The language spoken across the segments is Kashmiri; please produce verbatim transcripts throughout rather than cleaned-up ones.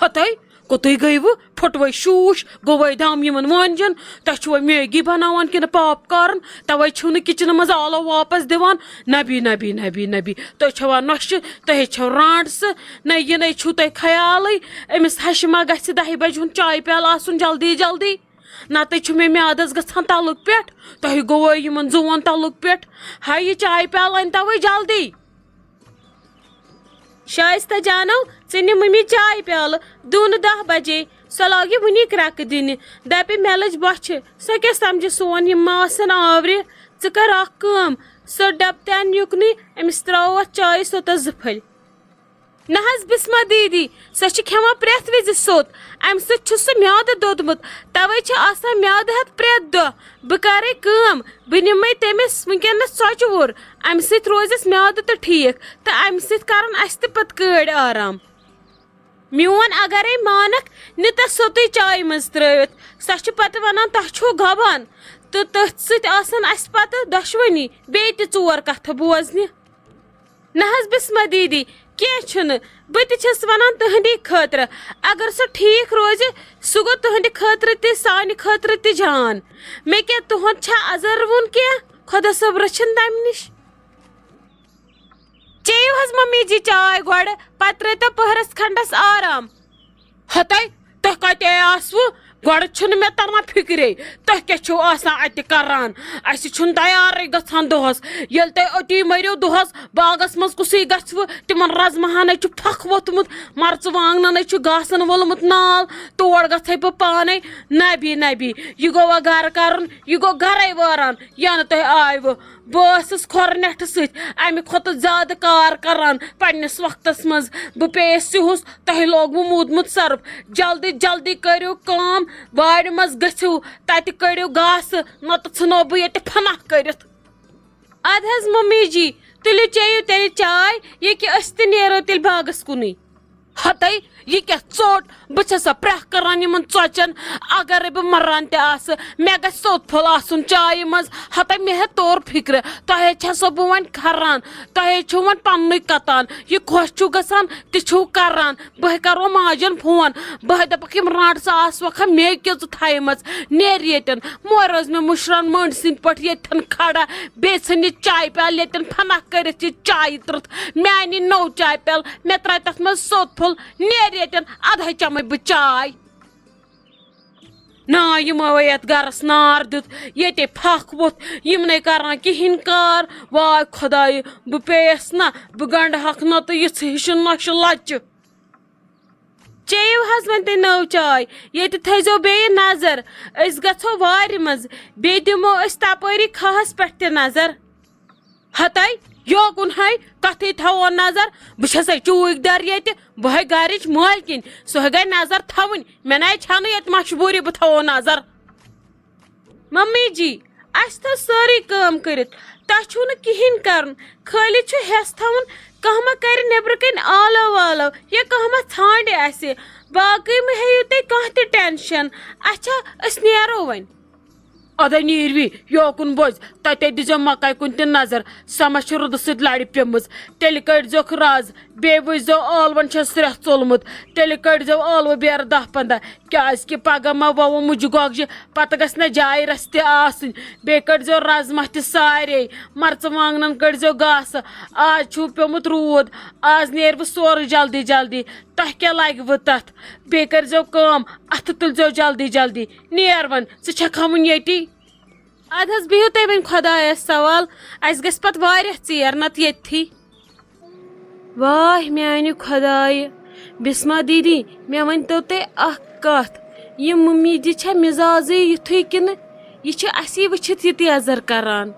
ہتَے، کوٚتُے گٔیوٕ؟ پھُٹوَے شوٗش، گوٚوَے دم یِمن وٲنجن۔ تۄہہِ چھُوا میگی بناوان کِنہٕ پاپ کارن؟ توے چھِو نہٕ کچنہٕ منٛز آلو واپس دِوان۔ نبی، نبی، نبی، نبی۔ تُہۍ چھِوا نۄشہِ؟ تۄہے چھَو رانٛٹسہٕ۔ نہ، یہِ نے چھُو تۄہہِ خیالٕے۔ أمِس ہشہِ ما گژھِ دَہہِ بجہِ ہُنٛد چایہِ پیالہٕ آسُن جلدی جلدی؟ نتہٕ چھُ مےٚ میادس گژھان تلُک پٮ۪ٹھ۔ تۄہہِ گوٚوَے یِمن زُوَن تلُک پٮ۪ٹھ۔ ہاے، یہِ چایہِ پیالہٕ أنۍ توے جلدی۔ شائستہ جانو، ژٕ نہِ مٔمی چاے پیالہٕ، دُن دَہ بجے، سۄ لاگہِ وُنی کرٛٮ۪کہٕ دِنہِ، دَپہِ مےٚ لٔج بۄچھِ، سۄ کیٛاہ سمجھِ سون یِم ما آسن آورِ؟ ژٕ کر اکھ کٲم، سُہ ڈبہٕ تہِ اَن یُکنُے، أمِس ترٛاوو اَتھ چایہِ سوٚتَس زٕ پھٔلۍ۔ نہ حظ بسمہ دیدی، سۄ چھِ کھٮ۪وان پرٛٮ۪تھ وِزِ سوٚت، اَمہِ سۭتۍ چھُ سُہ میادٕ دوٚدمُت، توے چھِ آسان میادٕ ہٮ۪تھ پرٛٮ۪تھ دۄہ۔ بہٕ کرے کٲم، بہٕ نِمے تٔمِس وٕنکیٚنس ژۄچہِ وُر، امہِ سۭتۍ روزٮ۪س میادٕ تہِ ٹھیٖک تہٕ امہِ سۭتۍ کرن اسہِ تہِ پتہٕ کٲڑۍ آرام۔ میون اگرے مانکھ، نہِ تس سوٚتُے چایہِ منٛز ترٲوِتھ، سۄ چھِ پتہٕ ونان تۄہہِ چھُو گۄبان، تہٕ تٔتھۍ سۭتۍ آسن اسہِ پتہٕ دۄشوٕنی بیٚیہِ تہِ ژور کتھٕ بوزنہِ۔ نہ حظ بسمہ دیدی، کینٛہہ چھُنہٕ، بہٕ تہِ چھَس وَنان تُہٕنٛدی خٲطرٕ۔ اگر سُہ ٹھیٖک روزِ، سُہ گوٚو تُہٕنٛدِ خٲطرٕ تہِ، سانہِ خٲطرٕ تہِ جان۔ مےٚ کیٛاہ تُہُنٛد چھا اَزَر وُن کینٛہہ؟ خۄدا صٲب رٔچھِن تَمہِ نِش۔ چیٚیِو حظ ممی جی چاے گۄڈٕ، پَتہٕ ترٛٲوۍتو پٔہرَس کھنٛڈَس آرام۔ ہتے، تۄہہِ کتہِ آسوٕ؟ گۄڈٕ چھُنہٕ مےٚ تران فِکرے، تۄہہِ کیٛاہ چھِو آسان اَتہِ کران؟ اَسہِ چھُنہٕ تیارٕے گژھان دۄہس۔ ییٚلہِ تُہۍ أتی مٔرِو دۄہس، باغس منٛز کُسٕے گژھوٕ؟ تِمن رزماہن ہے چھُ پھکھ ووٚتھمُت، مرژٕوانٛگنن ہے چھُ گاسن وولمُت نال، تور گژھے بہٕ پانے۔ نبی، نبی، یہِ گوٚوا گرٕ کرُن، یہِ گوٚو گرے وٲران، ینہٕ تُہۍ آیوٕ۔ بہٕ ٲسٕس کھۄرٕ نٮ۪ٹھٕ سۭتۍ اَمہِ کھۄتہٕ زیادٕ کار کران پننِس وقتس منٛز۔ بہٕ پیٚیَس سِہُس، تۄہہِ لوگوٕ موٗدمُت سرُپھ۔ جلدی جلدی کٔرِو کٲم، وارِ منٛز گٔژھِو، تتہِ کٔڑِو گاسہٕ، نتہٕ ژھٕنو بہٕ ییٚتہِ فنا کٔرِتھ۔ ادٕ حظ ممی جی، تُلِو چیٚیِو تیٚلہِ چاے، ییٚکہِ أسۍ تہِ نیرو تیٚلہِ باغس کُنُے۔ ہتے، یہِ کیٛاہ ژوٚٹ؟ بہٕ چھَسا پرٛٮ۪کھ کران یِمن ژۄچٮ۪ن؟ اگرے بہٕ مران تہِ آسہٕ، مےٚ گژھِ سوٚت پھوٚل آسُن چایہِ منٛز۔ ہتے، مےٚ ہے توٚر فِکرِ، تۄہے چھَسو بہٕ وۄنۍ کھران، تۄہے چھُو وۄنۍ پننُے کتان۔ یہِ خۄش چھُو گژھان، تہِ چھُو کران۔ بہٕ ہے کرو ماجن فون، بہٕ ہے دپکھ، یِم رانٛٹسہٕ آسوکھا مے کیٛاہ ژٕ تھایمژ؟ نیر ییٚتٮ۪ن۔ مورِ روزِ مےٚ مُشران مٔنٛڈۍ سٕنٛدۍ پٲٹھۍ ییٚتٮ۪ن کھڑا، بیٚیہِ ژھٕن یہِ چایہِ پیالہٕ ییٚتٮ۪ن فنا کٔرِتھ یہِ چایہِ ترٕتھ۔ مےٚ اَنہِ نوٚو چایہِ پیالہٕ، مےٚ ترٛایہِ تَتھ منٛز سوٚت پھوٚل، نیر ییٚتٮ۪ن، اَدٕ ہے چَمَے بہٕ چاے۔ نا، یِمو یَتھ گَرَس نار دیُت، ییٚتے پھَکھ ووٚتھ، یِم نَے کَران کِہیٖنۍ کار۔ واے خۄدایہِ، بہٕ پیٚیَس نا، بہٕ گَنٛڈٕ ہَکھ نَتہٕ یِژھٕ ہِشہِ نۄشہِ لَچہِ۔ چیٚیِو حظ وۄنۍ تُہۍ نٔو چاے، ییٚتہِ تھٲیزیو بیٚیہِ نظر، أسۍ گژھو وارِ منٛز، بیٚیہِ دِمو أسۍ تَپٲری کھاہَس پٮ۪ٹھ تہِ نظر۔ ہتے، یوکُن ہے، کتھٕے تھاوو نظر۔ بہٕ چھسے چوٗکۍ در ییٚتہِ، بہٕ ہے گرِچ مٲلکِنۍ، سۄ ہے گٔے نظر تھاوٕنۍ۔ مےٚ نَے چھَنہٕ ییٚتہِ مجبوٗری بہٕ تھاوو نظر۔ ممی جی، اَسہِ تھٲو سٲرٕے کٲم کٔرِتھ، تۄہہِ چھُو نہٕ کِہیٖنۍ کرُن، خٲلی چھُ ہٮ۪س تھاوُن، کانٛہہ ما کرِ نیٚبرٕ کَنۍ آلو والو یا کانٛہہ ما ژھانٛڈِ اَسہِ۔ باقٕے مہٕ ہیٚیِو تُہۍ کانٛہہ تہِ ٹٮ۪نشن۔ اچھا، أسۍ نیرو وۄنۍ۔ ادے نیٖروی یوکُن بوز، تتے دیزیو مکاے کُن تہِ نظر، سۄ ما چھِ رُدٕ سۭتۍ لڑِ پیمٕژ۔ تیٚلہِ کٔڑزیوکھ رز، بیٚیہِ وٕچھزیو ٲلون چھا سرٛیٚہہ ژوٚلمُت، تیٚلہِ کٔڑزیو ٲلوٕ بیرٕ دَہ پنٛداہ، کیازِ کہِ پگاہ ما وَوو مُجہِ گۄگجہِ، پتہٕ گژھِ نہ جایہِ رژھ تہِ آسٕنۍ۔ بیٚیہِ کٔڑزیو رزما تہِ سارے، مرژٕ وانٛگنن کٔڑزیو گاسہٕ۔ آز چھُو پیومُت روٗد، آز نیرِ وۄنۍ سورُے جلدی جلدی۔ تۄہہِ کیٛاہ لگوٕ تتھ؟ بیٚیہِ کٔرزیو کٲم، اتھٕ تُلزیو جلدی جلدی۔ نیر وۄنۍ، ژٕ چھکھا وُنہِ ییٚتی؟ ادٕ حظ بِہِو تُہۍ وۄنۍ خۄدایس سوال، اسہِ گژھِ پتہٕ واریاہ ژیر نتہٕ ییٚتھی۔ واے میانہِ خۄدایہِ، بسمہ دیدی، مےٚ ؤنۍ تو تُہۍ اکھ کتھ، یہِ مُمیٖدِ چھا مِزازٕے یُتھُے کِنہٕ یہِ چھِ اسی وٕچھِتھ یہِ تیزر کران؟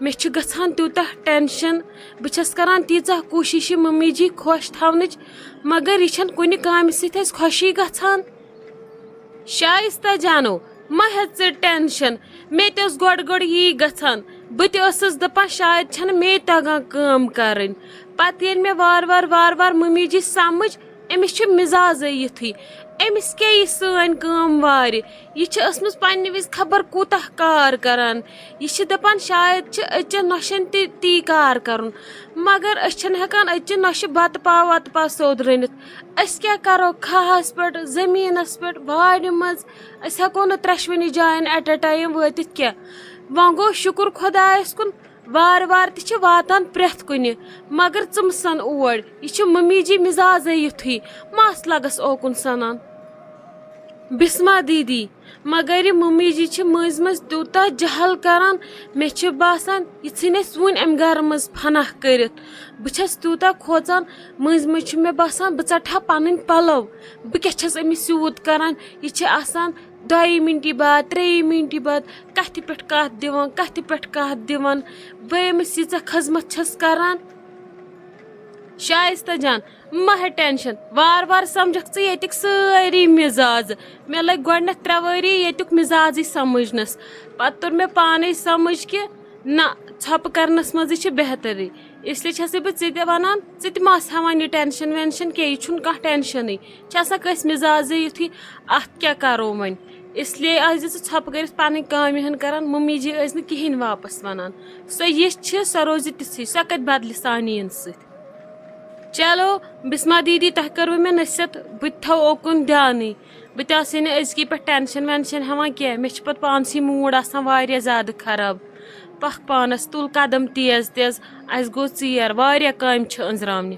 مےٚ چھُ گژھان تیوٗتاہ ٹینشن، بہٕ چھس کران تیٖژاہ کوٗشش یہِ مُمیٖجی خۄش تھاونٕچ، مگر یہِ چھنہٕ کُنہِ کامہِ سۭتۍ اسہِ خۄشی گژھان۔ شائستہ جانو، مہ ہیٚہ ژٕ ٹینشن، مےٚ تہِ اوس گۄڈٕ گۄڈٕ یی گژھان۔ بہٕ تہِ ٲسٕس دپان شاید چھنہٕ مے تگان کٲم کرٕنۍ۔ پتہٕ ییٚلہِ مےٚ وارٕ وارٕ وارٕ وارٕ مُمیٖجی سمجھ، أمِس چھُ مِزازٕے یُتھُے۔ أمِس کیٛاہ یہِ سٲنۍ کٲم وارِ؟ یہِ چھِ ٲسمٕژ پنٛنہِ وِزِ خبر کوٗتاہ کار کَران۔ یہِ چھِ دَپان شاید چھِ أزچَن نۄشَن تہِ تی کار کَرُن، مگر أسۍ چھِنہٕ ہٮ۪کان أزچہِ نۄشہِ بَتہٕ پاو وَتہٕ پاو سیوٚد رٔنِتھ۔ أسۍ کیٛاہ کَرو کھاہَس پٮ۪ٹھ، زٔمیٖنَس پٮ۪ٹھ، وارِ منٛز؟ أسۍ ہٮ۪کو نہٕ ترٛٮ۪شوٕنی جایَن at a time وٲتِتھ کینٛہہ۔ وۄنۍ گوٚو شُکُر خۄدایَس کُن، وارٕ وارٕ تہِ چھِ واتان پرٛٮ۪تھ کُنہِ، مگر ژٕ مہٕ سَن اور، یہِ چھِ مٔمی جی مِزازَے یُتھُے، مَس لَگَس اوکُن سَنان۔ بِسما دیٖدی، مگر یہِ مٔمی جی چھِ مٔنٛزۍ مٔنٛزۍ تیوٗتاہ جہل کَران، مےٚ چھِ باسان یہِ ژھٕنہِ اَسہِ وُنۍ اَمہِ گَرٕ منٛز فناہ کٔرِتھ۔ بہٕ چھَس تیوٗتاہ کھوژان، مٔنٛزۍ مٔنٛزۍ چھِ مےٚ باسان بہٕ ژَٹہٕ ہا پَنٕنۍ پَلَو۔ بہٕ کیٛاہ چھَس أمِس یوٗت کَران؟ یہِ چھِ آسان دۄیہِ مِنٹہِ بعد، ترٛیٚیہِ مِنٹہِ بعد کَتھِ پٮ۪ٹھ کَتھ دِوان، کَتھِ پٮ۪ٹھ کَتھ دِوان۔ بہٕ أمِس ییٖژاہ خدمت چھَس کَران۔ شایستہ جان، مہ ہےٚ ٹینشن، وار وار سمجھکھ ژٕ ییٚتِکۍ سٲری مِزاز۔ مےٚ لٔگۍ گۄڈٕنٮ۪تھ ترٛےٚ ؤری ییٚتیُک مِزازٕے سمجھنس۔ پتہٕ توٚر مےٚ پانے سمجھ کہِ نہ، ژھۄپہٕ کرنس منٛزٕے چھِ بہترٕے۔ اس لیے چھسے بہٕ ژےٚ تہِ ونان، ژٕ تہِ مہ آس ہٮ۪وان یہِ ٹینشن وینشن کینٛہہ، یہِ چھُنہٕ کانٛہہ ٹینشنٕے۔ چھِ آسان کٲنٛسہِ مِزازٕے یُتھُے، اتھ کیٛاہ کرو وۄنۍ؟ اس لیے ٲسۍ زِ ژٕ ژھۄپہٕ کٔرِتھ پنٕنۍ کامہِ ہن کران، ممی جی ٲسۍ نہٕ کِہینۍ واپس ونان۔ سۄ یِژھ چھِ، سۄ روزِ تِژھٕے، سۄ کتہِ بدلہِ سانہِ یِنہٕ سۭتۍ۔ چلو، بسمہ دیدی، تۄہہِ کٔروٕ مےٚ نصیحت، بہٕ تہِ تھاوٕ اوکُن دیانٕے۔ بہٕ تہِ آسے نہٕ أزکی پٮ۪ٹھ ٹینشن وینشن ہٮ۪وان کینٛہہ۔ مےٚ چھُ پتہٕ پانسٕے موٗڈ آسان واریاہ زیادٕ خراب۔ پکھ پانس، تُل قدم تیز تیز، اسہِ گوٚو ژیر، واریاہ کامہِ چھِ أنٛزراونہِ۔